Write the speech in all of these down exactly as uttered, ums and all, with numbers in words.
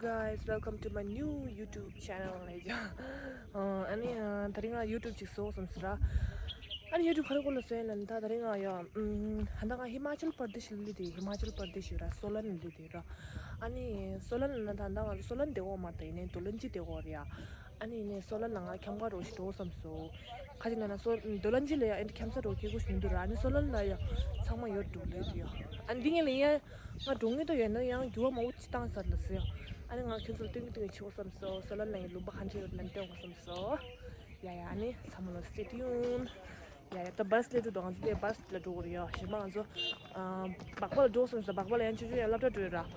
Guys, welcome to my new YouTube channel. ཨ་ནི་ཨ་དེ་རིང་ང་YouTube་ཅིག་བཟོ་བསམ་སོང་ར། ཨ་ནི་YouTube་ག་རེ་སྐོར་ལ་བཟོས་ཡིན་ལབ་ན། ད་དེ་རིང་ང་ཡ་ཨམ་ད་ལྟ་ང་ཧི་མ་ཅལ་པར་དེ་ཤི་ལི་དེ། ཧི་མ་ཅལ་པར་དེ་ཤི་ར། སོ་ལན་ལི་དེ་ར། ཨ་ནི་སོ་ལན་ལ་ད་ལྟ་ང་ཚོ་སོ་ལན་དེ་གོ་མ་རེད། ཡིན་ནའི་དོ་ལན་ཅི་དེ་གོ་རེད་ཡ། ཨ་ནི་ཡིན་ནའི་སོ་ལན་ལ་ང་ཁྱམས་ཁ་རོགས་ཤིག་འགྲོ་བསམ་སོང་། ཁ་ཅིག་ན་ན་སོ་དོ་ལན་ཅི་ལ་ཡ་ཨེ་འདྲ་ཁྱམས་ས་རོགས་ཁེ་གོ་ཞིག་མི་འདུག་ར། ཨ་ནི་སོ་ལན་ལ་ཡ་ཚང་མ་ཡོད་འགྲོ་ལེ་དེ་ཡ། ཨ་ནི་འདི་ངས་ལ་ཡ། ང་འགྲོ་ངེས་དོ་ཡོད་ན་ཡང་འགྱུར་བ་མང་པོ་ཅིག་བཏང་ས་རེད་ཟེར། ཨ་ནི་ང་ཁྱོད་ཚོ་ལ་སྟོན་གྱི་སྟོན་གྱི་ཆོག་བསམ་སོང་། སོ་ལ་ལ་ཡི་ལུང་པ་ག་འདྲ་ཡོད་ན་སྟོན་དགོས་བསམ་སོང་། ཡ་ཡ། ཨ་ནི་ཚང་མ་ལ་stay tuned། ཡ་ཡ། ད་བཱས་སླེབས་འགྲོ་འདུག་ང་ཚོ་དེ་བཱས་ལ་འགྲོ་དགོས་རེད་ཡ། གཞན་པ་ང་ཚོ་ཨ་སྦག་སྦག་ལ་འགྲོ་བསམ་སོང་། སྦག་སྦག་ལ་ཡང་ཆུ་ཆུ་ཡང་སློབ་གྲྭ་འགྲོ་ཡོད་ར།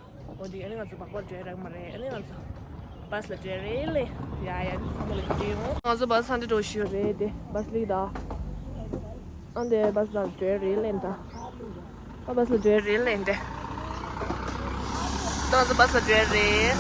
འོ་དེ་ཨ་ནི་ང་ཚོ་སྦག་སྦག་ལ་འགྲོ་ཡ་རག་མ་རེད། ཨ་ནི་ང་ཚོ་བཱས་ལ་འགྲོ་ཡ་རེད་ལེ། ཡ་ཡ། ཨ་ནི་ཚང་མ་ལ་སྟོན་གྱི་ཡོང་། ང་ཚོ་བཱས་ཧན་དེ་འགྲོ་ཤི་རེད་དེ། བཱས་ལི་ད། ཨ་འདི་བཱས་ལ་འགྲོ་རེད་ལེ་ད། ཨ་བཱས་ལ་འགྲོ་རེད་ལེ་འདི། ད་ང་ཚོ་བཱས་ལ་འགྲོ་རེད།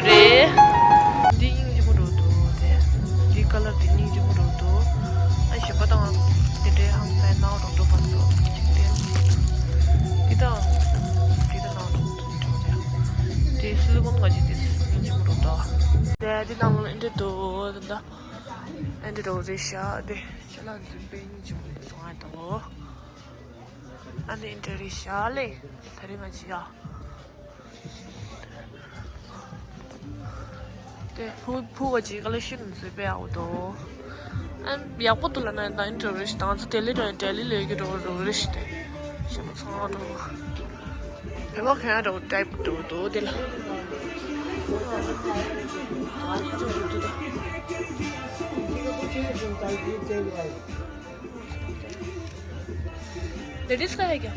འདི་སྙིང་རྗེ་པོ་འདྲ་འདུག་དེ། འདི་ཀ་ལར་འདི་སྙིང་རྗེ་པོ་འདྲ་འདུག་ཨ་གཞན་པ་དང་དེ་འདྲའི་ཧམ་སེམས་ནང་འགྲོ་འགྲོ་པ་སོགས་ཅིག་དེ་འདི་དང་འདི་དང་ནང་འགྲོ་འགྲོ་དེ། དེ་སིལ་ཀོན་ང་ཅི་དེ་སྙིང་རྗེ་པོ་འདྲ་འདུག་དེ་འདི་ནང་ལ་འདི་འདུག་དེ་འདྲ་འདི་འདྲ་རེད་ཤག་དེ་ཤ་ལ་འཛིན་པའི་སྙིང་རྗེ་པོ་འདྲ་འདུག་ཨ་ནི་འདྲ་རེད་ཤག་ལེ། ད་རེས་ང་ཅི་ཡ། དེ་ཕུ་ཕུ་བ་ཅིག་ཀ་ལེ་ཤན་བཟོས་པའི་ཨའོ་དོ། ཨན་ཡག་པོ་འདུག་ལབ་ན་ད་ཨིན་འགྲོ་རེ་ཞིག་དང་ཚོ་ལྡི་ལི་འགྲོ་ལྡི་ལི་ལས་ཀྱི་འགྲོ་འགྲོ་རེ་ཞིག་དེ་ཞེ་པོ་ཚང་འགྲོ། བོད་པ་གང་ཡང་འགྲོ་ཊའིབ་འགྲོ་འདུག་དེ་ལ། लेडीज का है क्या?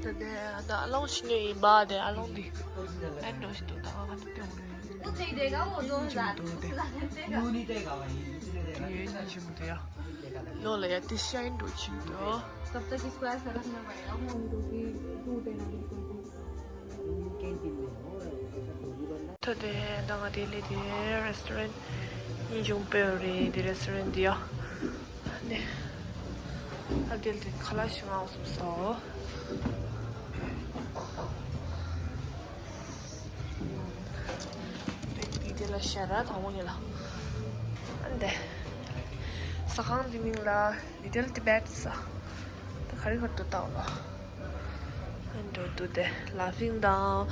ད་ལྟ་ཨ་ལོང་ཤི་ནས་ཡིན་པ་དེ་ཨ་ལོང་འདི་ཨ་འགྲོ་ཞིག་འདུག་ད་ང་ག་ཚོད་སྟོན་རེད། वो नहीं देगा, वो दो हज़ार, उससे ज्यादा नहीं देगा। ཡོད་ནི་ཞིག་མི་འདུག་ཡ། ལོ་ལ་ཡ་དེ་ཤ་ཡིན་འགྲོ་ཆེན་འདུག तब तक इसको ऐसा रखना पड़ेगा, वो टूटे ना बिल्कुल भी। ད་དེ་ད་ང་དེ་ལས་དེ་རེ་སི་ཊོ་རན་ཊི་གཉིས་བྱུང་སྤེལ་རེད། དེ་རེ་སི་ཊོ་རན་ཊི་དེ་ཡ། ནས། ཨ་དེ་ལ་དེ་ཁ་ལག་ཞིག་མངགས་སོང་། དེ་དེ་ལ་ཤ་ར་དང་པོ་ཡིན་ལ། ཨ་འདི། ཟ་ཁང་འདི་མིང་ལ་Little Tibet ཟ། ད་ག་རེ་ག་རེ་འདུག་ལྟ་བ། ཨ་འགྲོ་འདུག་དེ་ལ་ཕིང་དང་།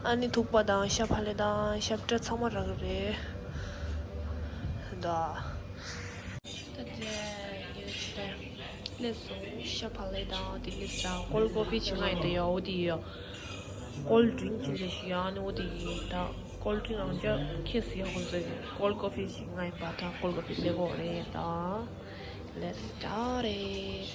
ཨ་ནི་ཐུག་པ་དང་ཤ་ཕ་ལེ་དང་ཤ་བཀྲ་ཚང་མ་རག་གི་རེད། ད། ད་དེ་ཡོད་དེ། སླེབས་སོང་། ཤ་ཕ་ལེ་དང་དེ་སླེབས་ཙང་ཀོལ་ཀོ་ཕི་ཅིག་མངགས་ཡིན། ད་ཡ་འོ་དེ་ཡོད། ཀོལ་ཌི་རིང་ཅིག་ལས་ཞིག་ཡང་ནི་འོ་དེ་ཡིན། ད་ཀོལ་ཌི་རིང་རང་ཅག་ཁེ་སི་ཡང་ཁོང་ཚོས་ཀོལ་ཀོ་ཕི་ཅིག་མངགས་ཡིན་པ། ད་ཀོལ་ཀོ་ཕི་སླེབས་ཡོད་རེད་ད། Let's start it.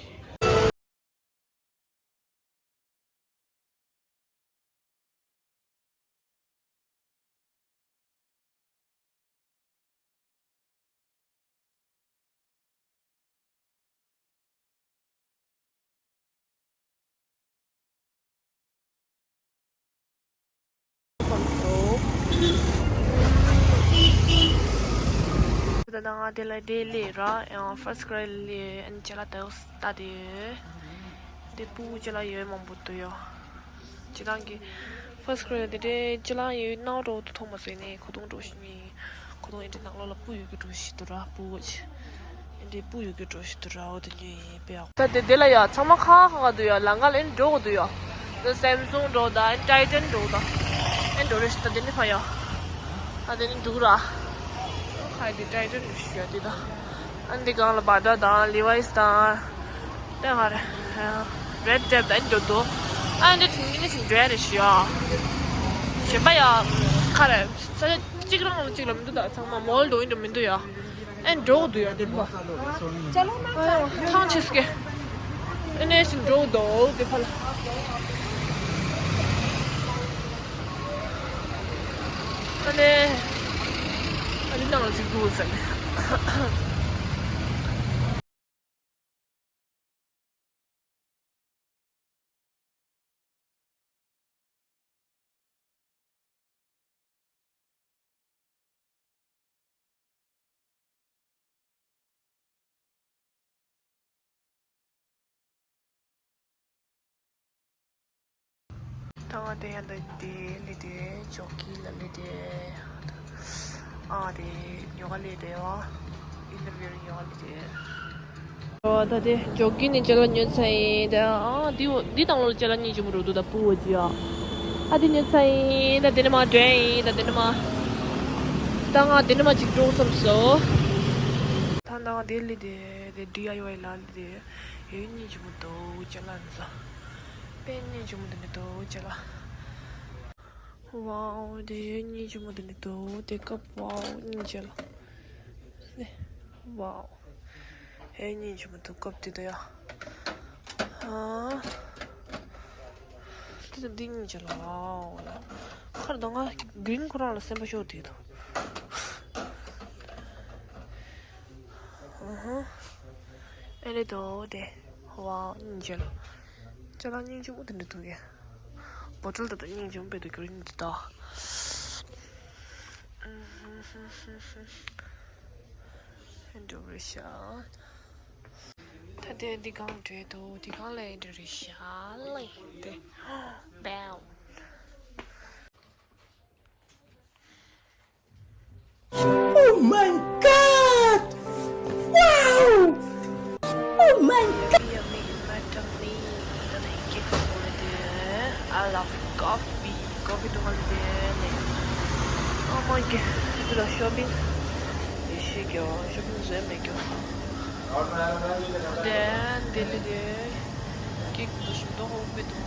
ད་ང་དེ་ལ་དེ་སླེབས་ར། ཡང་ཕར་སི་ཊི་ཀ་རའི་སླེབས། ཨན་ཅི་ལ་ད་ལྟ་དེ་དེ་སྤུ་གུ་ཅི་ལ་ཡོད་མང་པོ་འདུག་ཡ། ཅི་ལང་གི་ཕར་སི་ཊི་ཀ་རའི་དེ་འདྲའི་ཅི་ལ་ཡོད་ནའོ་འགྲོ་འདུག་མཐོང་མ་སོང་ནས་ཁོ་ཐོང་འགྲོ་ཤི་ནི། ཁོ་ཐོང་ཨེ་འདྲའི་ནང་ལོགས་ལ་སྤུ་ཡོད་གི་འགྲོ་ཤི་འདུག་ར། སྤུ་གུ་ཅི་ཨེ་འདྲའི་སྤུ་ཡོད་གི་འགྲོ་ཤི་འདུག་ར། འོ་དེ་ལས་དཔེ་ཡག་ད་དེ་དེ་ལ་ཡ་ཚང་མ་ཁ་ཁ་ག་འདུག་ཡ། ལང་ཀ་ལ་ཨེ་འགྲོ་གི་འདུག་ཡ། དེ་སེམ་སུང་འགྲོ་ད་ཨེ་ཊའི་ཊན་འགྲོ་ད་ཨེ་འགྲོ་རེ་ཤི། ད་དེ་ནི་ཕ་ཡ། ད་དེ་ནི་འགྲོ་ར། ཨ་འདི་ཏའི་ཏན་རེད་ཤག་འདི་དང་། ཨ་འདི་སྒང་ལ་བ་ད་དང་ལི་ཝའི་སི་དང་། དེ་ག་རེ། རེད་ཊེབ་དང་འདི་འདུག་ཨ་འདི་དེ་འདི་ནི་ཅིག་འདྲ་རེད་ཤག་གཞན་པ་ཡ། ག་རེ། ས་ཆ་གཅིག་རང་ལ་གཅིག་ལ་མི་འདུག་ད་ཚང་མ་མོལ་འགྲོ་ཡིན་འགྲོ་མི་འདུག་ཡ། ཨེ་འགྲོ་འདུག་ཡ་འདི་ལ། ཨ་ཡ་ཐང་ཆད་སོང་གི། ཨ་ནི་ཞིག་འགྲོ་འདུག་དེ་ཕར་ལ། ཨ་ནི། ཨ་ནི་ནང་ལ་ཅིག་འདུག་ཟེར་ནས། ད་ང་དེ་ཡང་འདི་དེ་ལི་དེ་ཇོ་ཀི་ལ་ལི་དེ། ཨ་དེ་ཡོ་ག་ལི་དེ་བ། ཨིན་ཊར་བིའུ་ཡོ་ག་ལི་དེ། ཨོ་ད་དེ་ཇོ་ཀི་ནི་ཅ་ལག་ཉོས་ཚར་ཡིན། ད་ཨ་འདི་འདི་དང་ལོ་ཅ་ལག་སྙིང་རྗེ་མོ་རུ་འདུག་ད་པུ་བོ་ཅི་ཡ། ཨ་འདི་ཉོས་ཚར་ཡིན། ད་དེ་ནས་མ་འདྲ་ཡིན། ད་དེ་ནས་མ། ད་ང་དེ་ནས་མ་ཅིག་འགྲོ་བསམ་སོང་། ད་ང་དེ་ལི་དེ་དེ་ཌི་ཨའི་ཝའི་ལ་ལི་དེ། ཡོད་སྙིང་རྗེ་མོ་འདུག་ཅ་ལག་འཛོ། དཔེ་སྙིང་རྗེ་མོ་འདུག་ནི་འདུག་ཅ་ལག། ཝའོ་དེ་ཡོད་སྙིང་རྗེ་མོ་འདུག་ནི་འདུག་དེ་སྐབས་ཝའོ་སྙིང་རྗེ་ལ། ནི། ཝའོ། ཡོད་སྙིང་རྗེ་མོ་འདུག་སྐབས་དེ་འདུག་ཡ། ཨ། དེ་ད་འདི་སྙིང་རྗེ་ལ་ཝའོ་ལ། ཁར་འདུག་ང་གིན་ཁོ་རང་ལ་སེམས་པ་ཤོར་དེ་འདུག་ཨ་ཧ། ཨེ་རེད་དོ་དེ། ཝའོ་སྙིང་རྗེ་ལ། ཅ་ལག་སྙིང་རྗེ་མོ་དེ་འདྲ་འདུག་གས། བོ་ཊལ་དེ་དག་སྙིང་རྗེ་མོ་དཔེ་འདུག་གི་རིང་དེ་དག་ཨེ་འདྲ་རེད་ཤག་ད་དེ་འདི་སྒང་འདྲ་འདུག་འདི་སྒང་ལ་ཨེ་འདྲ་རེད་ཤག་ལེ་དེ། བེའོ། Oh my God! Wow! Oh my God! Yummy, yummy, yummy. Got a cake for the I love coffee. Coffee to holiday. Oh my God. This is a shopping. This is your shopping. Then, then, then, then. Cake to shoot the whole bit of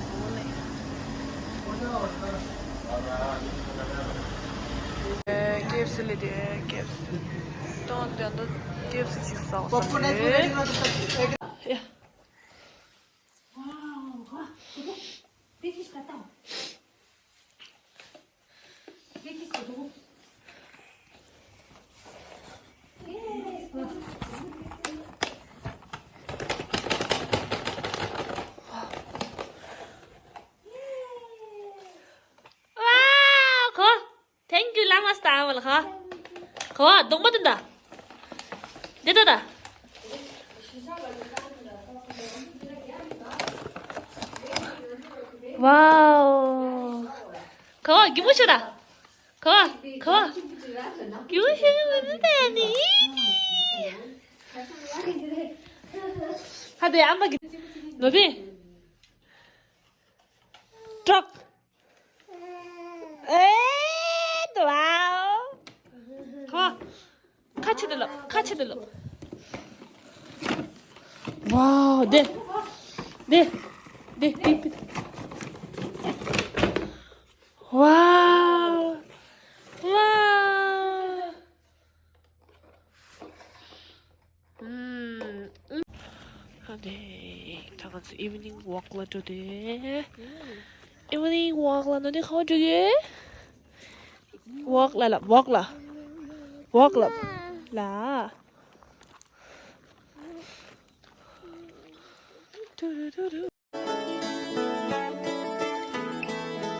ཨེ། ཀེ་ཨེཕ་སི་ལ་དེ་ཀེ་ཨེཕ་སི། ཏོང་ཏོང་ཏོ་ཀེ་ཨེཕ་སི་ཅིག་ཟ་བསམ་རེད། ཡ། ཝའོ། ཁོ། Thank you ལ་མ་སྟ་བ་ལ་ཁོ། ཁོ་གདོང་པ་དུ་འདའ། འདི་ད་ད། ཝའོ། ཁོ་གི་མོ་ཤོད་ད། ཁོ། ཁོ། གི་མོ་ཤོད་མི་འདུག་ད་ནི། ཧ་དེ་ཨམ་པ་གི། ལོ་དེ། ཀྲོག་ཨེ། ཝའོ། ཁ། ཁ་ཕྱེ་དེ་ལོ། ཁ་ཕྱེ་དེ་ལོ། ཝའོ། དེ། དེ། དེ། དེ། དེ། ཝའོ། ཝའོ། ཨ་ནི། ད་ང་ཚོ་ཨི་ཝི་ནིང་ཝོག་ལ་འགྲོ་དེ། ཨི་ཝི་ནིང་ཝོག་ལ་འགྲོ་དེ་ཁ་བ་འགྲོ་གི། ཝོག་ལ་ལ་ཝོག་ལ། ཝོག་ལ་ལ།